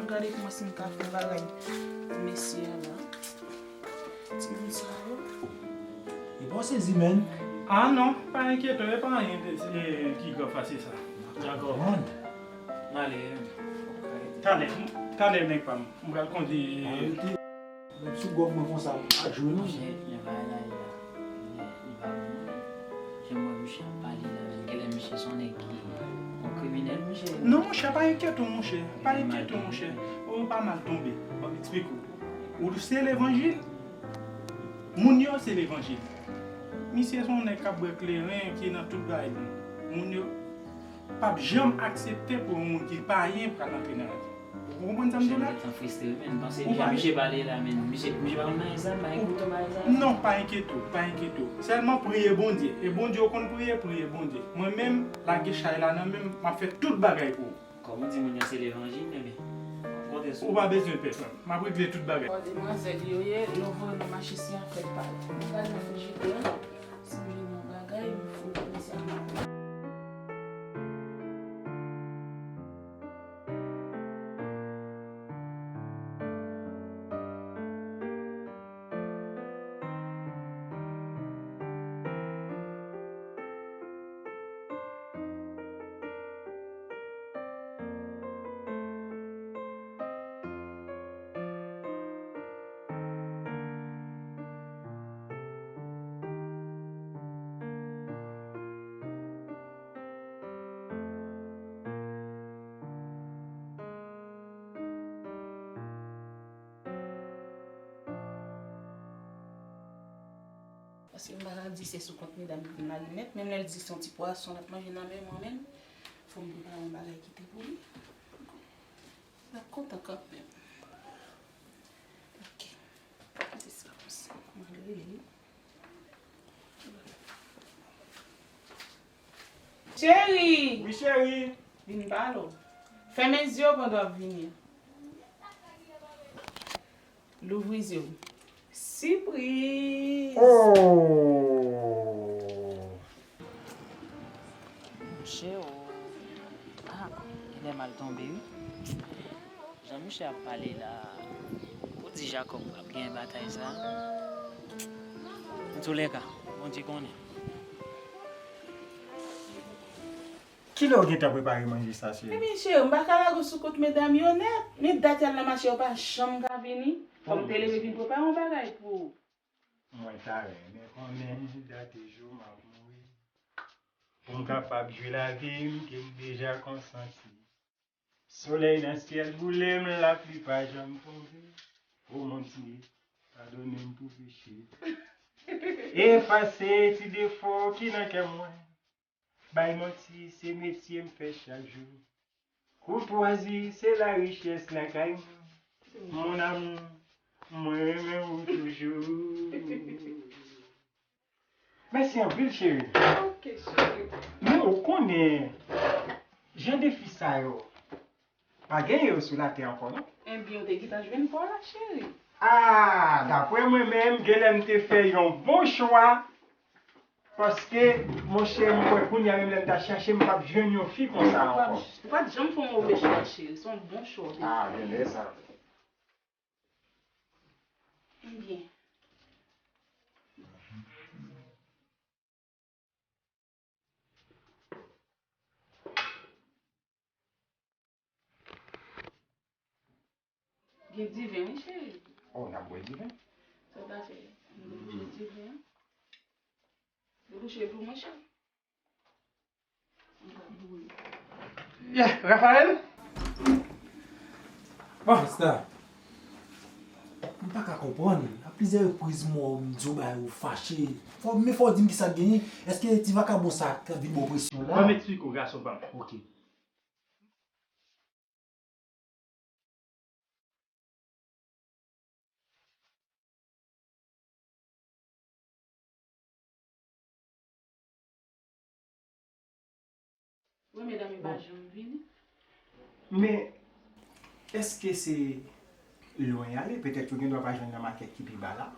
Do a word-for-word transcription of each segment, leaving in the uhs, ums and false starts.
Gade kòman si m ka fè bagay pou mesye a la. Timoun sa yo. E bon sezi, menn. Ah non, pa enkyete w, e pa anyen de- e, ki grav pase sa. Dakò. Mwen ale. Talè, talè, nèg pa m. M pral kondwi. Mwen sou gòm mwen konsa, m pa jwe non. Monchè, gen bagay la, li, li pa bon. Jan m wè misye ap pale la, menn, genlè misye se yon nèg ki yon kriminèl, monchè. Non, monchè, pa enkyete w, monchè. Pa enkyete w, monchè. Ou pa mal tonbe. Ban m eksplike w. Ou se levanjil. Moun yo se levanjil. Misye se yon nèg k ap bwè kleren, ki nan tout bagay. Moun yo p ap janm aksepte pou yon moun ki payen pral antre nan lavi. Ou konprann sa m di w la? Misye gentan fristre, menn. Panse jan misye pale la, menn. Misye, misye pa konn mare zam, pa gen kouto mare zam. Non, pa enkyete w, pa enkyete w. Sèlman priye Bondye. E Bondye w konn priye, priye Bondye. Mwen menm, lage chay la nan men m, m ap fè tout bagay pou ou. Kòm ou di moun yo se levanjil, ebyen, m ap konte sou ou. Ou pa bezwen pè, frè m. M ap regle tout bagay. Bon, demwazèl yo ye, yo voye nou mache si afè pa yo. Nou pral nan frijidè, si m jwenn yon bagay, m fout mesye a. Paske m pa ka di se sou kont medam li vin mare nèt, menm lè l di se yon ti pwason l ap manje nan men mwen, menm fò m prepare yon bagay kite pou li. L ap kontan kanmenm. Ok. Se sa konsa. Mwen rele li. Cheri! Wi, cheri! Vin pale w. Fèmen zye w pandan w ap vini. Louvri zye w. Sipriz! Oh! Monchè, oh. Ah, genlè mal tonbe, wi. Jan misye ap pale la, ou di Jakòb ap genyen batay sa. Antoulèka, Bondye konnen. Kilè w gentan prepare manje sa, cheri? Ebyen, cheri, m pa ka lage w sou kont medam yo nèt. Men dat y al nan mache, yo pa janm ka vini. Fò m te leve vin prepare yon bagay pou ou. Mwen ta renmen konnen dat e jou m ap mouri. Pou m kapab jwi lavi m ke m deja konsanti. Solèy nan syèl boule m, lapli pa janm tonbe. O Bondye, padone m pou peche. Efase ti defo ki nan kè mwen. Bay manti, se metye m fè chak jou. Koutwazi, se larichès lakay mwen. Mon amour, mwen renmen ou toujou. Mèsi anpil, cheri. Ok, cheri. Men ou konnen, jan de fi sa yo, pa genyen yo sou latè ankò, non? Ebyen, ou te gentan jwenn pa w la, cheri. Ah, daprè mwen menm, genlè m te fè yon bon chwa, paske, monchè, m kwè kounye a menm lè m ta chache, m p ap jwenn yon fi konsa ankò. Ou pa t janm fè yon move chwa, cheri. Se yon bon chwa ou te fè. Ah, genlè sa. Ebyen. Gen diven, wi, cheri. Oh, n ap bwè diven? Sa w ta fè? Nou bouche diven an. Nou bouche pou mwen, cheri. Yeah, Raphaël? Bon. Busta, m pa ka konprann. A plizyè repriz, m wè w, m di w bagay, ou fache. Fò, men fò w di m kisa k genyen. Èske ti vakabon sa k ap vin ba w presyon la? Ban m eksplike w, gason pa m. Ok. Wi, medam yo pa janm vini. Men, èske se lwen y ale? Petèt yo gendwa pa jwenn nan makèt ki pi ba la.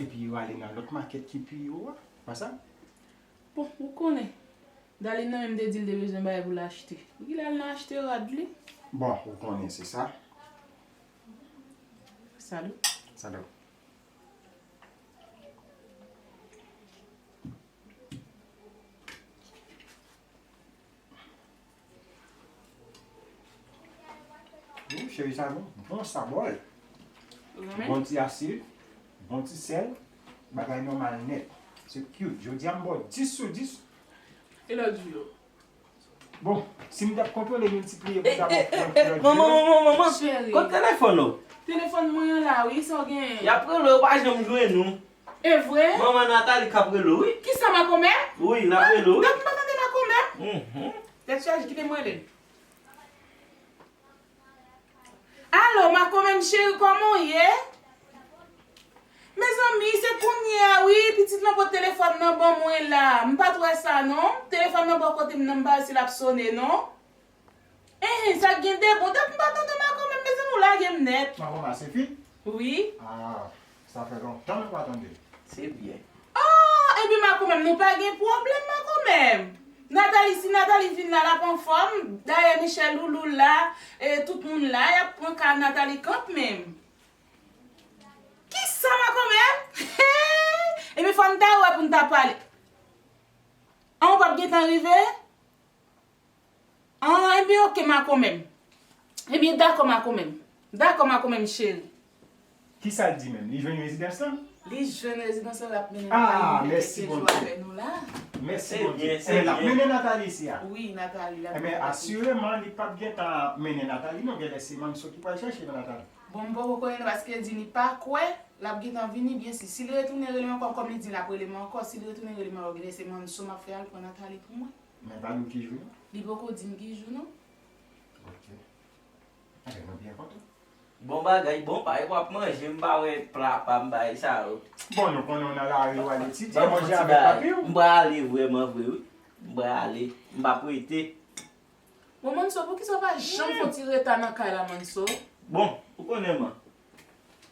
Epi yo ale nan lòt makèt ki pi wo a. Pa sa? Bon, ou konnen. Darline nan menm te di l te bezwen bagay pou l achte. Pou ki l al nan achte rad li? Bon, ou konnen se sa. Salut. Salut. Wi, cheri, sa bon. Bon sabòl. Bon ti asid, bon ti sèl, bagay nòmal nèt. Se cute. Jodi a m ba w dis sou dis. E lòt jou yo? Bon, si m t ap kontwole miltipliye pou ta ba w trant lòt jou yo. Manman, manman, manman. Cheri. Kot telefòn ou? Telefòn mwen an la wi, sa w genyen? Y ap rele w, yo pa janm jwenn ou. E vre? Manman Nathalie k ap rele w, wi. Kisa makomè? Wi, l ap rele w, wi. Dat m pa tande makomè. Mhm. Tèt chaje, kite m rele l. Alo, makomè m cheri, kòman w ye? Mezanmi, se kounye a wi, pitit lan pot telefòn nan ban mwen la. M pa t wè sa non. Telefòn nan bò kote m nan, m pa wè si l ap sone non. Enhen, sa k gen de bon? Dat m pa tande makomè m, mezanmi, w lage m nèt. Makomè a se fi? Wi. Ah, sa fè lontan nou pa tande l. Se byen. Oh, epi makomè m, nou pa gen pwoblèm makomè m. Nathalie, si Nathalie vin la, l ap anfòm. Dayè, Michel Loulou la, e tout moun la, y ap pran ka Nathalie kanmenm. Kisa makomè m? Epi fò n ta wè pou n ta pale. An, ou p ap gentan rive? An, ebyen, oke, makomè m. Ebyen, dakò, makomè m. Dakò, makomè m cheri. Kisa l di menm? Li jwenn rezidans lan? Li jwenn rezidans lan, l ap mennen Ah, Nathalie mèsi kèk Bondye. jou avè nou la. Mèsi Se Bondye. byen, se Enben, l ap byen. mennen Nathalie isi a. Wi, Nathalie la. Enben, asireman, li p ap gentan mennen Nathalie, non, genlè se Manso ki pral chèche Nathalie. Bon, m poko konnen non, paske l di li pa kwè l ap gentan vini, byen si. Si l retounen, rele m ankò, kòm li di l ap rele m ankò, si l retounen, rele m ankò, genlè se Manso m ap fè al pran Nathalie pou mwen. Men pa di w ki jou non? Li poko di m ki jou non. Ok. Enben, mwen byen kontan. Bon bagay, bon pa, e w ap manje, m pa wè pla pa m bay sa yo. Bon, nou konnen w nan lari w al etidye, Ban m manje fon ti avèk bagay. papi w. M pral ale vrèman vre, wi. M pral ale. M p ap rete. Bon, Manso, poukisa w pa janm fè yon ti reta nan kay la, Manso? Bon, ou konnen man.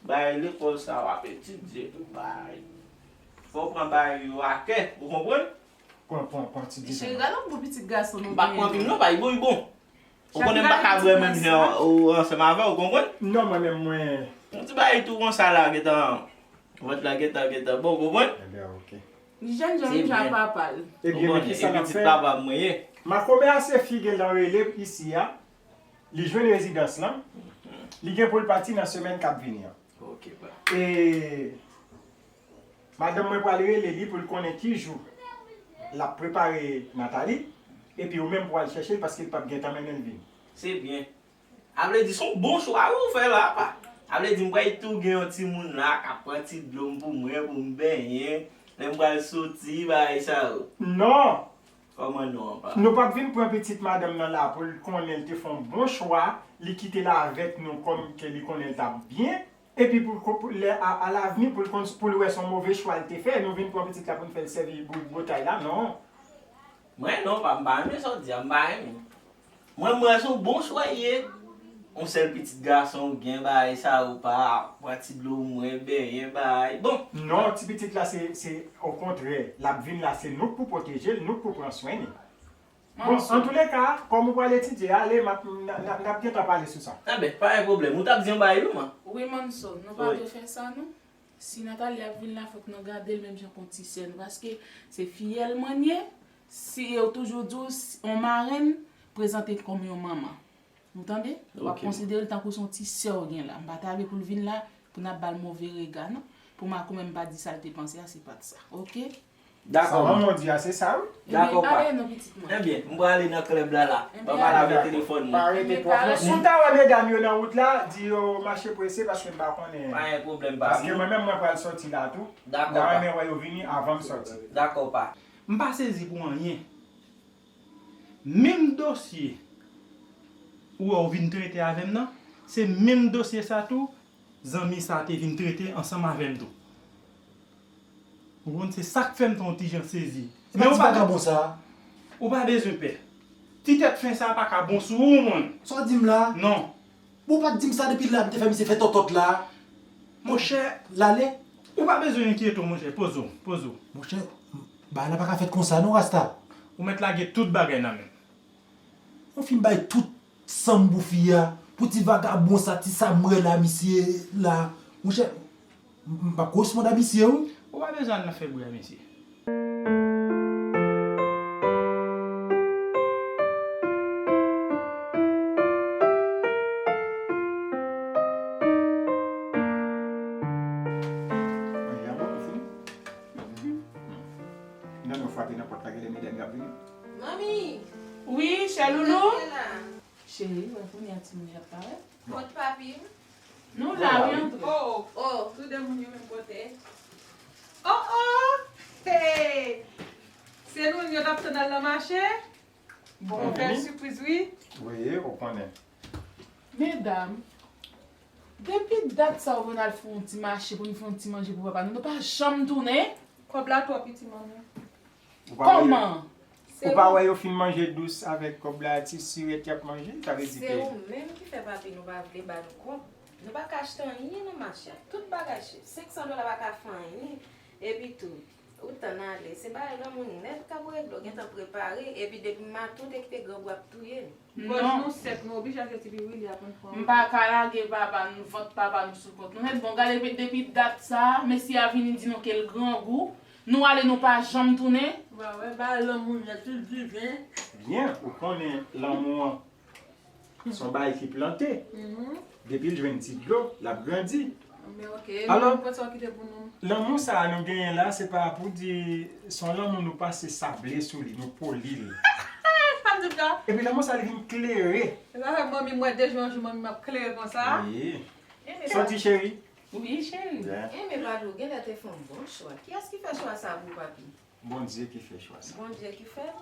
Bay lekòl sa w ap etidye tou bay. Fò w pran bay yo a kè, ou konprann? Pran, pran, pran ti Cheri, dizon. Gade yon bon pitit gason nou M pa pran genyen. Pim non, bay bon, li bon. Ou Chak konnen m pa ka bagay bwè ti menm gason. Jan ou ansanm avè w, ou konprann? Non, mwen menm, mwen. Yon ti bay tou konsa la, gentan. Vant la gentan, gentan. Bon, ou konprann? Enben, ok. Li jèn jan Se menm jan byen. papa l. Ebyen, men kisa l ap Pitit fè? Papa m mwen ye. Makomè a se figi l anrele isi a. Li jwenn rezidans lan. Li gen pou l pati nan semèn k ap vini an. Ok, pa. E madanm mwen pral rele li pou l konnen ki jou l ap prepare Nathalie. Epi ou menm pou al chèche l paske l p ap gentan mennen l vini. Se byen. A vle di, se yon bon chwa wi ou fè la, pa. A vle di, m pral tou gen yon timoun la k ap pran ti dlo m pou mwen, pou m benyen. Lè m pral soti, bagay sa yo. Non! Kòman non an, pa? Nou p ap vin pran pitit madanm nan la pou l konnen l te fè yon bon chwa, li kite l avèk nou kòm ke li konnen l t ap byen, epi pou, pou lè a, alavni pou l konn, pou l wè se yon move chwa l te fè, nou vin pran pitit la pou n fè l sèvi bout botay la, non. Mwen non, pa, m pa renmen sa w di a, m pa renmen. Mwen, m wè se yon bon chwa l ye. Yon sèl pitit gason ou gen, bagay sa yo, pa, pran ti dlo mwen, benyen, bagay. Bon. Non, ti pitit la se, se okontrè, l ap vin la, se nou k pou pwoteje l, nou k pou pran swen li. Bon, antouleka, kòm ou pral etidye, ale, m ap, n, n, n ap gentan pale sou sa. Enben, pa gen pwoblèm. Ou t ap di yon bagay wi, man? Wi, Manso, nou pa dwe fè sa non. Si Nathalie ap vin la, fòk nou gade l menm jan k yon ti sè nou, paske se fiyèl mwen l ye. Si yo toujou di w, s- yon marenn, prezante l kòm yon manman. Ou tande? W ap konsidere l tankou se yon ti sè w gen la. M pa ta vle pou l vin la, pou n ap ba l move rega non. Pou makomè m pa di sa l te panse a, se pa t sa. Oke? Dakò. Sa manman w di a, se sa wi. Dakò, pa. Ale non, pitit mwen. Enben, m prale nan klèb la la. Enben, Ban m al avèk telefòn Pa mwen. rete Enben, twòp non. ale. Si w ta wè medam yo nan wout la, di yo mache prese paske m pa konnen. Pa gen pwoblèm, pa. Paske mwen menm mwen pral sòti la tou. Dakò, M ta pa. renmen wè yo vini avan m sòti. Dakò, pa. M pa sezi pou anyen. Menm dosye ou wè w vin trete avè m nan, se menm dosye sa tou zanmi sa te vin trete ansanm avè m tou. Ou konn se sa k fè m te yon ti jan sezi. Men ou pa, Vagabon sa. Ou pa bezwen pè. Ti tèt fen sa pa ka bon sou ou, mwen. Sa w di m la? Non. Bon, ou pa t di m sa depi lè a m te fè misye fè tòtòt la. Monchè, l ale. Ou pa bezwen enkyete w, monchè. Poze w, poze w. Monchè, bagay la pa ka fèt konsa non, Rasta. Ou mèt lage tout bagay nan men m. Ou fin bay tout san m pou fi a. Pou ti vagabon sa, ti sa m wè la, misye la. Monchè, m, m p ap koresponn a misye, wi. Ou pa bezwen al nan febri a misye. Manje a bon, ou fini? Nan, nou frape nan pòt la, genlè medam yo ap vini. Manmi! Wi, chè loulou. Kisa w fè la? Cheri, wè kounye a timoun yo ap parèt. Bon. Kot papi m? Nou la, wi, antre. Oh, oh, tou de moun yo menm kote. Oh, oh! Hey! Se nou yo t ap tann al nan mache? Bon, fè sipriz, wi. Wi, ou konnen. Medam, depi dat sa ou vin al fè yon ti mache pou n fè yon ti manje pou papa nou, nou pa janm tounen. Kòb la twò piti, manmi. Ou pa wè yo, kòman? Ou pa wè yo fin manje dous avèk kòb la, ti sirèt y ap manje, sa vle di ke. Se ou menm ki fè papi nou pa vle ba nou kòb. Nou pa ka achte anyen nan mache a. Tout bagay chè. Senk san dola pa ka fè anyen. Epi tou, ou tann ale. Se bagay lanmou nèt k ap regle. Ou gentan prepare. Epi depi maten ou te kite grangou ap touye nou. Pòch nou sèk, nou oblije achte ti piwili a pou n pran. M pa ka lage papa nou, vant papa nou sou kont nou. Nèt bon, gade depi dat sa, mesye a vini di nou ke l grangou. Nou ale, nou pa janm tounen. Ou pa wè, ba lanmou nèt, tout diven. Byen, ou konnen lanmou an se yon bagay ki plante. Depi l jwenn ti dlo, l ap grandi. Men ok, alò, nou pran sa w kite pou nou. Lanmou sa a nou genyen la, se pa pou di se yon lanmou nou pase sable sou li, nou poli l. Pa di m sa. Epi lanmou sa a li vin klere. Se pa fè manmi m wè de jou an jou manmi m ap klere konsa. Wi. Soti cheri. Wi, cheri. Byen. Enben, papi, ou genlè te fè yon bon chwa. Kiyès ki fè chwa sa pou ou, papi? Bondye ki fè chwa sa. Bondye ki fè l?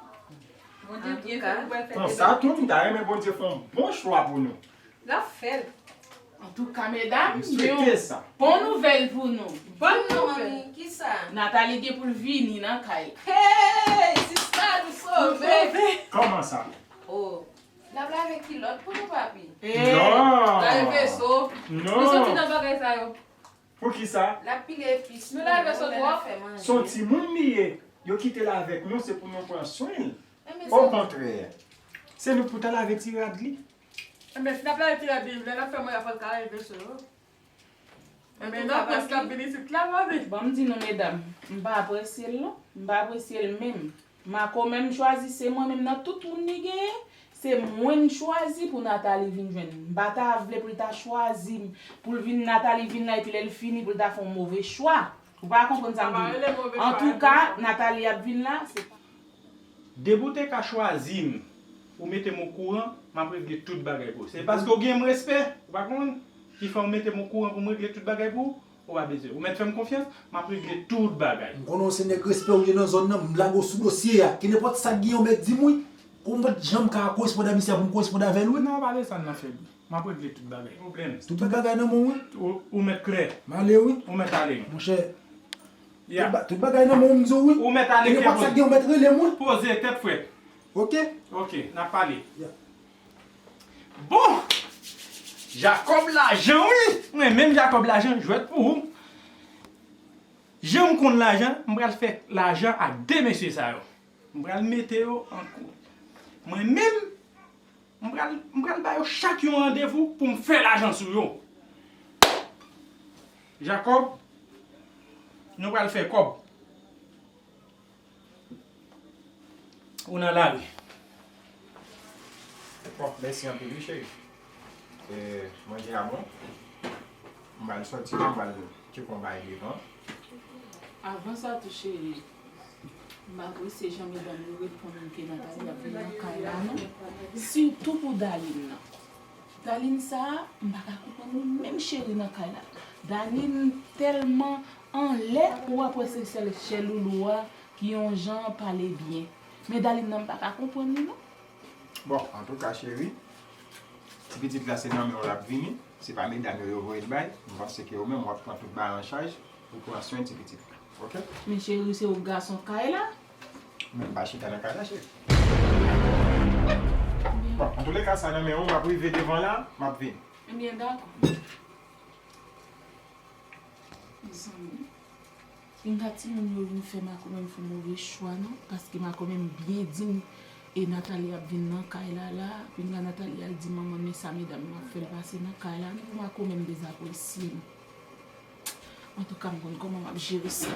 Bondye byen fè pou w fè. Konsa tou, m ta renmen Bondye fè yon bon chwa pou nou. L ap fè l. Antouka, medam, m swete sa. Bon nouvèl pou nou. Bon nouvèl. Kisa? Nathalie gen pou l vini nan kay la. Hey, sista, nou sove. Nou sove. Kòman sa? Oh. L ap lave kilòt pou nou, papi. Non. Lave veso. Non. Nou soti nan bagay sa yo. Poukisa? L ap pile epis pou nou lè n ap fè manje. Se yon timoun li ye. Yo kite l avèk nou, se pou nou pran swen l. Okontrè, se nou pou ta lave ti rad li. Enben, si n ap lave ti rad li, lè n ap fè manje, fò l ka lave veso yo. Enben, nan prens l ap vin isit la, papi. Bon, m di nou, medam, m pa apresye l, non. M pa apresye l menm. Marco menm chwazi, se mwen menm nan tout moun li genyen, se mwen n chwazi pou Nathalie vin jwenn. M pa ta vle pou l ta chwazi m, pou l vin, Nathalie vin la, epi lè l fini, pou l ta fè yon move chwa. Ou pa konprann sa m di w. Antouka, Nathalie ap vin la, se pa. Depi w te ka chwazi m, ou mete m okouran, m ap regle tout bagay pou ou. Se paske w gen m respè, ou pa konprann, ki fè w mete m okouran pou m regle tout bagay pou ou. Ou pa bezwen. Ou mèt fè m konfyans, m ap regle tout bagay. M konnen w se nèg respè ou ye nan zòn nan, m lage w sou dosye a. Ke nenpòt sa k gen yon mèt di m wi. Ou m pa t janm ka koresponn a misye a pou m koresponn avè l wi. Non, pa desann nan fèb. M ap regle tout bagay. Pwoblèm. Tout bagay nan men w wi. Ou, ou mèt klè. M ale wi. Ou mèt ale. Monchè. Ya. Tout ba-, tout bagay nan men w m di w wi. Ou mèt ale. Ke nenpòt sa k gen w mèt rele m wi. Poze tèt frèt. Ok. Ok, n ap pale. Ya. Bon! Jakòb lajan wi! Mwen menm Jakòb lajan, jwèt pou ou. Jan m konn lajan, m pral fè lajan ak de mesye sa yo. M pral mete yo an kou. Mwen menm, m pral, m pral ba yo chak yon randevou pou m fè lajan sou yo. Jakòb, nou pral fè kòb. Ou nan lari. Bon, mèsi anpil wi cheri. E, manje a bon. M pral sòti la, m pral tcheke yon bagay devan. Avan sa tou cheri, m apresye jan medam yo reponn ke Nathalie ap vin nan kay la non. Sitou pou Daline nan. Daline sa a, m pa ka konprann li menm cheri nan kay la. Daline tèlman anlè, ou ap wè se sèl chè loulou a ki yon jan pale byen. Men Daline nan m pa ka konprann li non. Bon, antouka cheri, ti pitit la se nan men w l ap vini. Se pa medam yo yo voye l bay. M panse ke ou menm w ap pran tout bagay an chaj pou pran swen ti pitit la. Ok? Men cheri, se ou k gason kay la. Men m pa chita nan kay la, cheri. Bon, antouleka, sa nan men ou, m ap rive devan la, m ap vini. Ebyen, dakò. Mezanmi, pinga timoun yo vin fè Marco menm fè move chwa, non, paske Marco menm byen di m, e Nathalie ap vin nan kay la, la, pinga Nathalie al di manman l, men sa medam yo ap fè l pase nan kay la, non, pou Marco menm dezapresye m. Antouka, m konn kòman m ap jere sa.